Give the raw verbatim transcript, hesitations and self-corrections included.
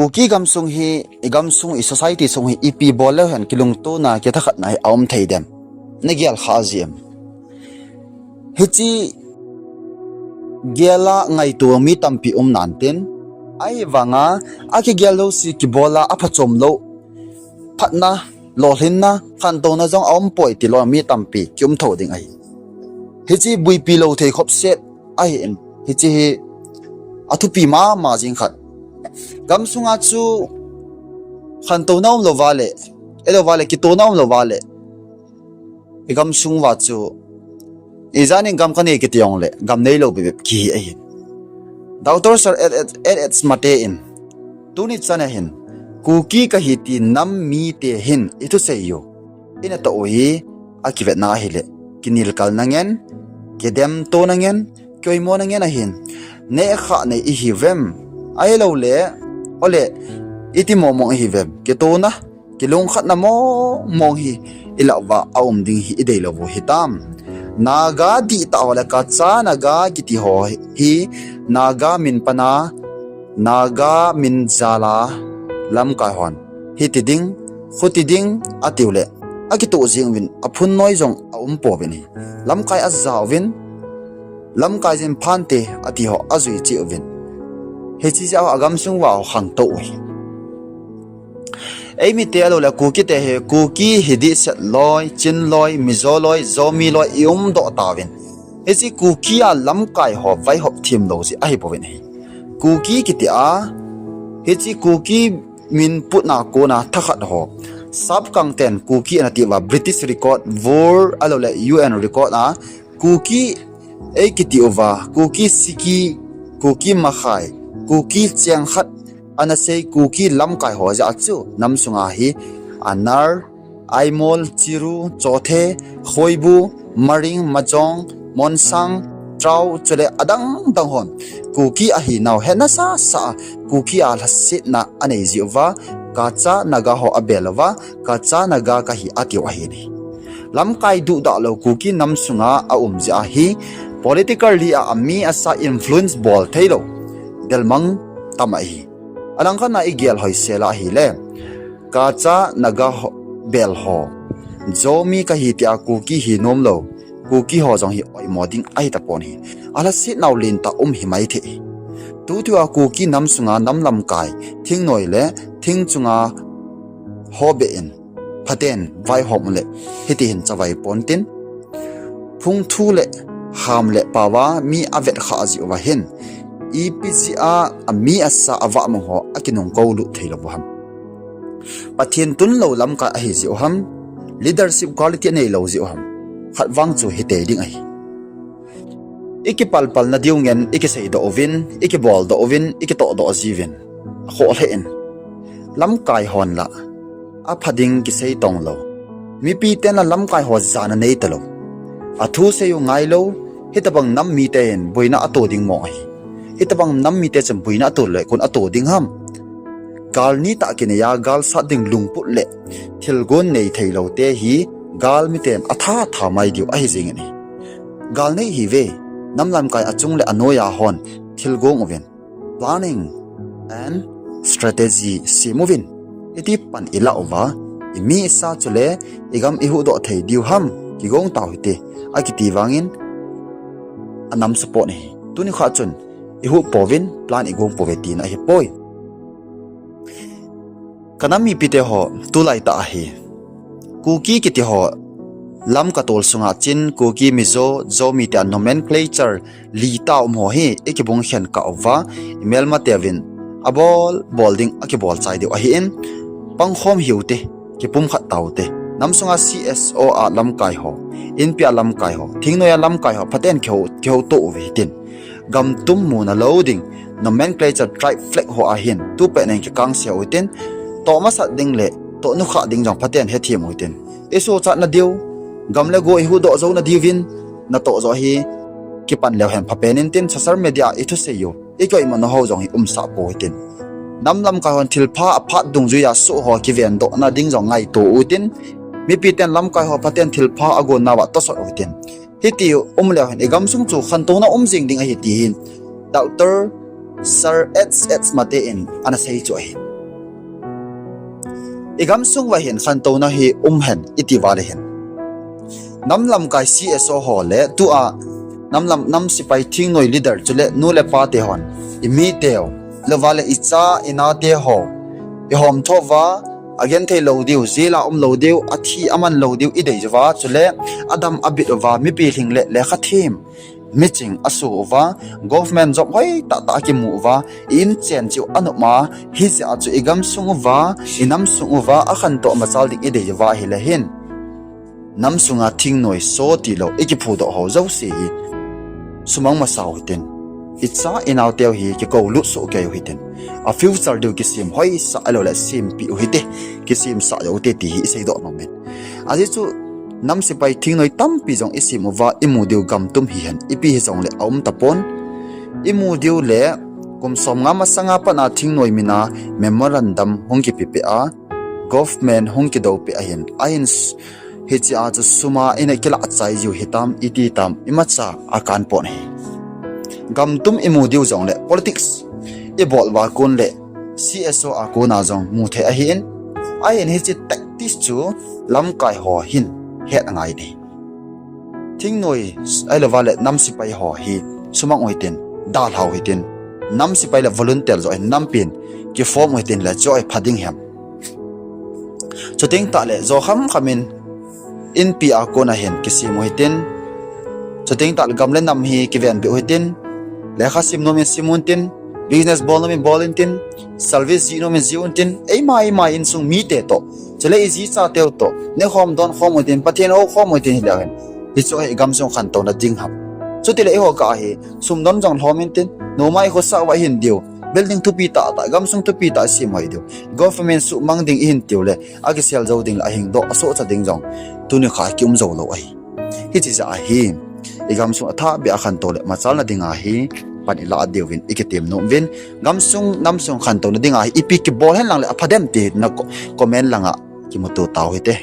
Kuki gamsung hi, i gamsung, i society sung hi ipi bol leu hen kilungtona, kithakhatna hi aum thei dem? Nagel kha ji em? Hiche gel a ngaito mi tampi um nan tin, ahivanga akigel lou si kibola aphachom lou, phatna, lolhinna, khantouna jong aum poi ti lou mi tampi kium tho ding ahi. Hiche buipi lou thei khop set ahi in, hiche hi athupi mama jing khat. Gamsunga chu khantouna um lou vale, elou vale, kitouna um lou vale, i gamsung uva chu, ijanin gam kanei kiti jongle, gam neilou bep bep kihi ahi. Doctor Sir H H Mate in, tuni chan a hin, Kuki kahi ti nam mite hin i thusei u, i natoh u hi, akivetna ahile, kinelkalna ngen, kidemtona ngen, kioimona ngen ahin, nehkhah nei ihi uvem? Ahiloule, ole, iti mong mong ihi uvem? Kitona, kilungkhatna mong mong hi i lah uva aum ding hi i deilou u hitam? Naga dihtah ho le Kacha Naga kiti ho hi Naga min pana, Naga min jala lamkai hon hiti ding, khuti ding atiu le, akitoh jing uvin, aphun noi jong aum pouvin ahi. Lamkai aja uvin, lamkai jin phante ati ho ajui cheh uvin, hiche jeh a agamsung uva ho khangtou u ahi. Eimite aloule Kukite hi, Kuki hi dihset loi, Chin loi, Mizo loi, Zomi loi i umdoh tauvin, hiche Kuki a lamkai ho vaihop themlou jeh ahibouvin ahi. Kuki kiti a, hiche Kuki min putna kona thakhat ho, Sapkangten Kuki ana ti uva, British record, world aloule U N record a, Kuki ei kiti uva, Kuki Siki, Kuki Makhai, Kuki cheng khat ana sei Kuki lamkai ho jeh a chu namsunga hi Anar, Aimol, Chiru, Chothe, Khoibu, Maring, Majong, Monsang, Trao chule adang dang hon Kuki ahinau hetna sasa a Kuki a lhasetna anei jeh uva, Kacha Naga ho abel uva, Kacha Naga kahi atiu ahi. Lamkai duhdah lou Kuki namsunga aum jeh ahi, politically a ami asa influence bol theilou delmang tam ahi. Alangkhat a igel hoisel a ahile, Kacha Naga ho, bel ho, Zomi kahi tia Kuki hi nomlou Kuki ho jong hi oimo ding ahitapon ahi. Alhasetnau lentah um himai thei. Tutua Kuki namsunga nam lamkai, thingnoi le thing chunga ho beh in phaten vaihom ule, hiti hin chavai pontin, phungthu le ham le paova mi avetkhah jeh uva hin, ipi jeh a ami asa avahmang ho akinungkoulut theilou u ham? Pathen tunlou lamkai ahi jeh u ham? Leadership quality aneilou jeh u ham? Khatvang chu hitei ding ahi. Ikipalpalna diu ngen ikiseidoh uvin, ikiboldoh uvin, ikitohdoh jiuvin, akhoh lheh in, lamkai hon lah apha ding kisei tonglou, mipiten lah lamkai ho jana neitalou, athu sei u ngailou, hitobang nam mite hin boina ato ding mong ahi. Hitobang nam mite chun boina ato le kon ato ding ham? Gal nitah kinei a gal sat ding lungput le thilgon nei theiloute hi gal miten atha tha mai diu ahi jengin ahi. Gal nei hiuve, nam lamkai achung le anoiya hon thilgon uvin, planning and strategy sem uvin, iti pan ilah uva, imi isa chule igam ihuhdoh thei diu ham, kigon tau hite, akiti vangin anam support ahi. Tuni kha chun ihuh pouvin plan igon pouve tina ahipoi. Kanam mipite ho, tulaitah ahi, Kuki kiti ho lam katol sunga Chin, Kuki, Mizo, Zomi tia nomenclature li tah um ho hi ikibung khen kah uva, imelmateuvin abol bol ding akibol chai diu ahin, pangkhom hiute, kipumkhat taute. Namsunga C S O a lamkai ho, inpi a lamkai ho, thingnoiya lamkai ho phaten kihou, kihouto uve hitin, gamtum muna lou ding nomenclature tribe flag ho ahin tupet nen kikangse u hitin, toh masat ding le toh nukhah ding jong phaten hethem u hitin, isochatna diu, gam le go ihuhdoh jouna diuvin natoh joh hi kipan leu hen phapen intin, social media a ithusei u, ikioimona ho jong hi umsah pou hitin, nam lamkai hon thilpha aphat dungjuiya soh ho kivendohna ding jong ngaito u hitin, mipiten lamkai ho phaten thilpha agonnauva tosot u hitin, hiti umleu hen igamsung chu khantouna um jeng ding ahi ti hi Doctor Sir H H Mate in ana sei chu ahi. I gamsung uva hin khantouna hi um hen iti uva le hin, nam lamkai C S O ho le tua nam lam, nam sipai thingnoi leader chule nu le pa te hon, i miteu, le uva le i cha i nate ho i hom tho uva, agenthei lou diu, jail a um lou diu, athi aman lou diu i dei uva, chule adam abit uva, mipi lhing le lekha them, miching aso uva, government job hoi tahtah akimu uva, i inchen chu anop ma, hijeh a chu i gamsung uva, i namsung uva akhantou machal ding i dei uva ahile hin, namsunga thingnoi so tilou i kiphudoh ho jouse hi sumang masau hitin, i cha i naoteu hi kikoulut soh kei u hitin, a future diu kisem hoisah ahiloule sempeh u hite, kisemsah jou hite ti hi i seidoh nom in. Ajeh chu nam sipai thingnoi tampi jong i sem uva i mu diu gam tum hihen ipi hijongle aum tapon. I mu diu le kum somnga masanga patna thingnoi mina memorandum hung kipepeh a, government hung kidoupeh ahin, ahin hichea chu suma ina kilah chai jiu hitam iti tam imacha akan pon ahi. Gam tum i mu diu jongle politics i bol uva kon le C S O a kona jong mu thei ahin, ahin hiche tactics chu lamkai ho hin het angai ding. Thingnoi ahilouva le nam sipai ho hi sumang u hitin, dalhau hitin, nam sipai le volunteer joh hin nampi in kiform u hitin le chu hi pha ding hem. Chuteng tahle jo khamkham in inpi a kona hin kisem u hitin, chuteng tahle gam le nam hi kivenbeh u hitin, lekha sim nom in sim untin, business bol nom in bol intin, service jih nom in jih untin, eima eima insung mite toh, chule i jichateu toh nehkhom donkhom u hitin, Pathen houkhom u hitin, hileu hin hichu hi i gamsung khantouna ding ham. Chutile eiho kah hi sum don jong lhom intin, nomai khosah uva ihin diu, building thupi tahtah, gamsung thupi tah isem hoi diu, government suhmang ding ihin tiule akisel jou ding le ahingdoh asohcha ding jong tunikho kium joulou ahi. Hiche jeh ahi, i gamsung athahbeh a khantou le machalna dinga hi pan ilah diuvin ikitem nom uvin, gamsung namsung khantouna dinga hi ipi kibol hen lang le apha dem ti na co-, comment langa kimuto tau hite.